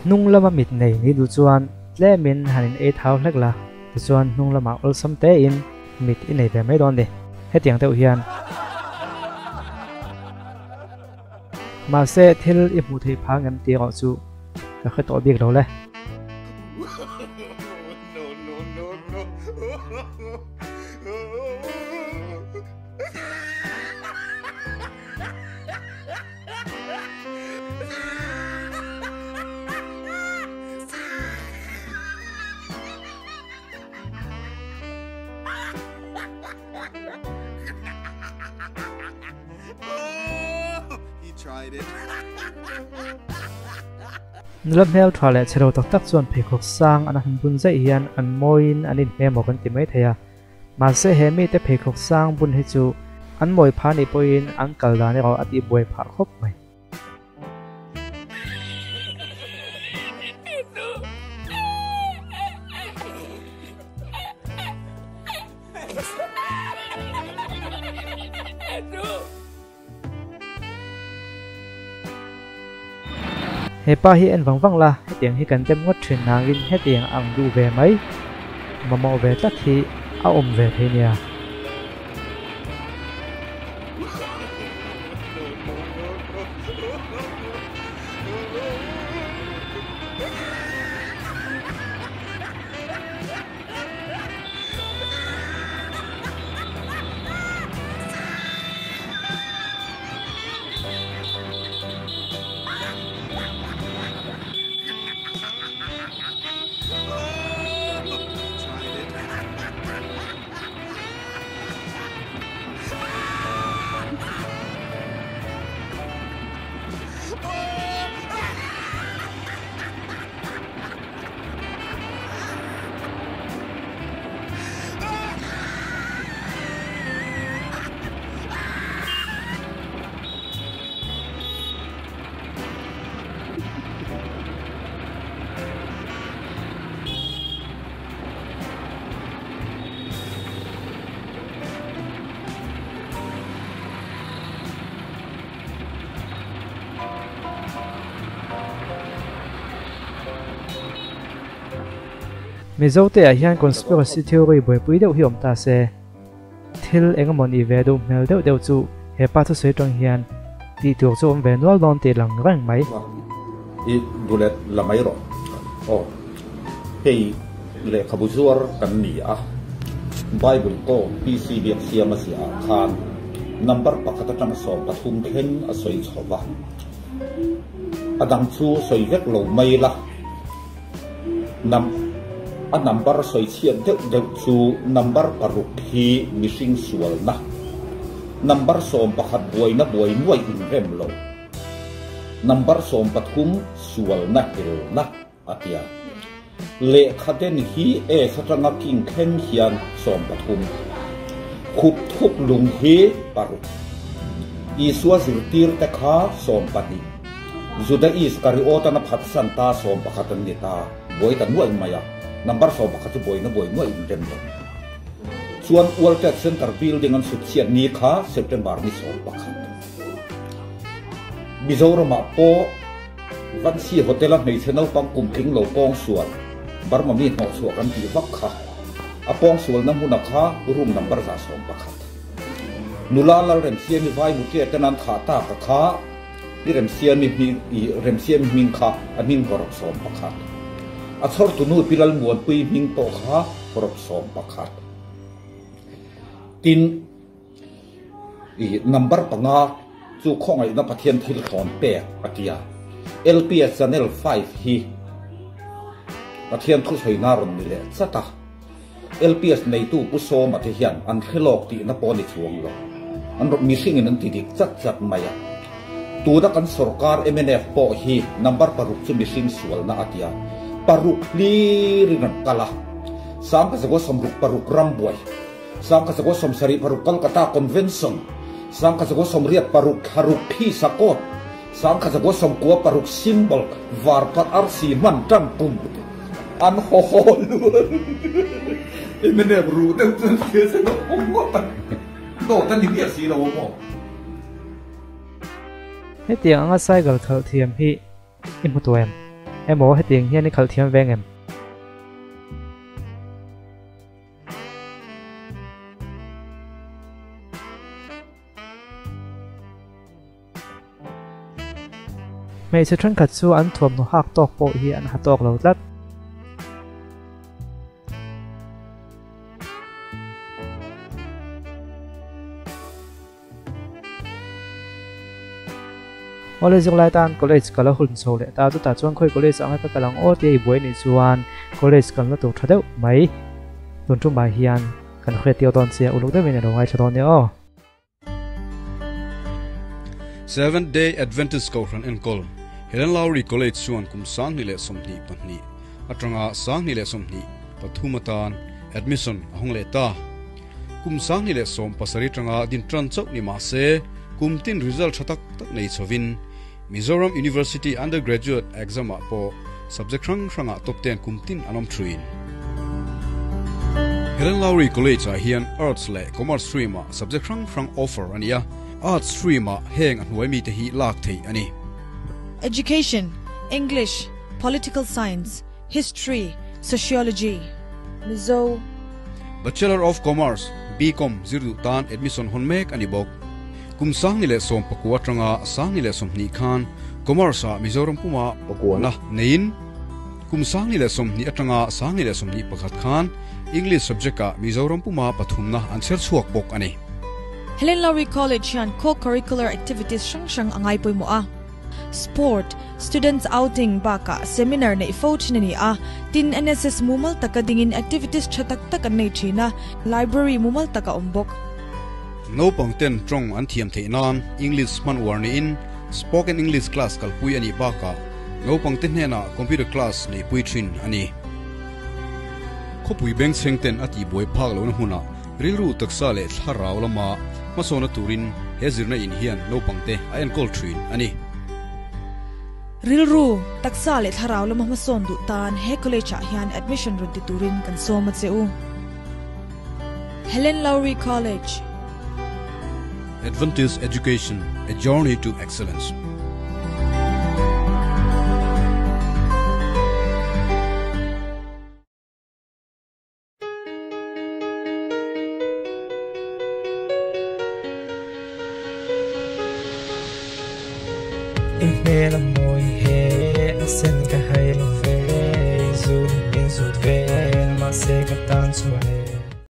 Hnung lama mit nei ni duh chuan tlemin han in ei thau hlek la, tichuan hnung lamah awlsam tein mit i nei ve mai dawn ni. Hetiang deuh hian. Mahse thil i hmuh theih phang em tih erawh chu ka hre tawh bik lo le. Nula hmel tha leh chhe lo tak tak chuan pheikhawk sang an han bun zaih hian an mawiin an inhmeh maw kan ti mai thei a. Mahse he mite pheikhawk sang bun hi chu an mawi phah nih pawhin an kal dan erawh a tihbuai phah khawp mai. He pa hi en vang vang la, hetiang hi kan dem ngawt thin nangin hetiang ang duh ve mai, mamawh ve tlat hi a awm ve thei nia. Mizote ah hian conspiracy theory buaipui deuh hi awm ta se, thil eng emaw nih ve duh hmel deuh deuh chu he pa thusawi atang hian tih tur chu awm ve nual dawn tih lang reng mai. I dulet la mai rawh. Aw, hei lehkhabu zuar kan ni a, Bible pawh PC biak siam a ziah ah khan number pakhat atanga 13 thleng a sawi chho va, a dang chu sawi vek lo mai la. Nam, a number sawi chhiat deuh deuh chu number paruk hi mihring sualna, number 11 buaina buai nuaih inrem lo, number 13 sualna helna a ti a. Lehkha den hi S atanga king thleng hian 13. Khup thup lung hi paruk. Isua zirtirte kha 12. Juda Iskariot-an a phatsan ta 11 an ni ta. Buai ta nuaih mai a, number 11 chu buaina buai nuaih in rem lo. Chuan World Trade Center building an sut chhiat ni kha September ni 11. Mizoramah pawh Vansi Hotel-a hmeichhe naupang kum tling lo pawngsual Burma mi hnawhchhuah kan tih vak kha a pawngsualna hmuna kha room number 111. Nula Lalremsiami vai mutia ten an thah tak a kha I Remsiami hming i Remsiami hming kha a hming hawrawp 11. A chhawrtu nu Pi Lalmuanpui hming pawh kha hawrawp 11. Tin, i number panga chu khawngaihna Pathian thil thlawn pek a ti a. LPS Channel 5 hi Pathian thusawi-na rawn ni leh chat a. LPS neitu Pu Sawma te hian an hre lawk tihna pawh a ni chuang lo. An rawn mihringin an ti dik chat chat mai a. Tuna kan sorkar mnf pawh hi number paruk chu mihring sualna a ti a, paruk hlirin an kal a. 1966 rambuai, 1976 Calcutta Convention, 1986 thlaruk phi sakawt, 1996 symbol varparh arsi hman tan pum an haw haw luan. Mnf ruh deuh chuan thil se dawt awm ngawt a, dawt a ni miah si lo a maw? Hetiang anga cycle khalh thiam hi i hmu tawh em? Emaw hetiang hian i khalh thiam ve ngem? Hmeichhe thenkhat chu an thuamhnaw hak tawk pawh hi an ha tawk lo tlat. Awle zirlai tan college ka la hun chho leh ta, chutah chuan khawi college anga ka kal ang aw tia i buai nih chuan college kan la tur tha deuh mai. Tun tumah hian kan hriat tir dawn che a, uluk deuhin i lo ngaithla dawn nia aw. Seventh Day Adventist Kohhran enkawl Helen Lowry College chuan kum 2022 atanga 2023 atan admission a hawng leh ta. Kum 2017 atanga din tan chauh ni mah se, kum tin result tha tak tak nei chhovin Mizoram University Undergraduate Exam-ah pawh subject hrang hrangah top ten kum tin an awm thuin. Helen Lowry College-ah hian Arts leh Commerce stream-ah subject hrang hrang offer a ni a, Arts stream-ah heng a hnuai mite hi lak theih a ni. Education, English, Political Science, History, Sociology, Mizo. Bachelor of Commerce, BCom, zir duh tan admission hawn mek a ni bawk. Kum 2019 atanga 2020 khan Commerce-ah Mizoram puma pakuana neiin kum 2020 atanga 2021 khan English subject-ah Mizoram puma pathumna an chher chhuak bawk a ni. Helen Lowry College hian co-curricular activities hrang hrang a ngai pawimawh a. Sport, Students outing bakah seminar neih fo thin a ni a, tin NSS mumal taka dingin activities tha tak tak an nei thin a, library mumal tak a awm bawk. Naupang ten tawng an thiam theih nan English hman uar niin Spoken English class kalpui a nih bakah naupang te hnenah computer class neihpui thin a ni. Khawpui bengchheng ten a tihbuai phak lohna hmunah Rilru taksa leh thlarau lama hmasawna turin he zirna in hian naupangte a enkawl thin a ni. Rilru, taksa leh thlarau lama hmasawn duh tan he college ah hian admission rawn ti turin kan sawm a che u. Helen Lowry College. Adventist Education, A Journey to Excellence. I hmel a mawi he a sen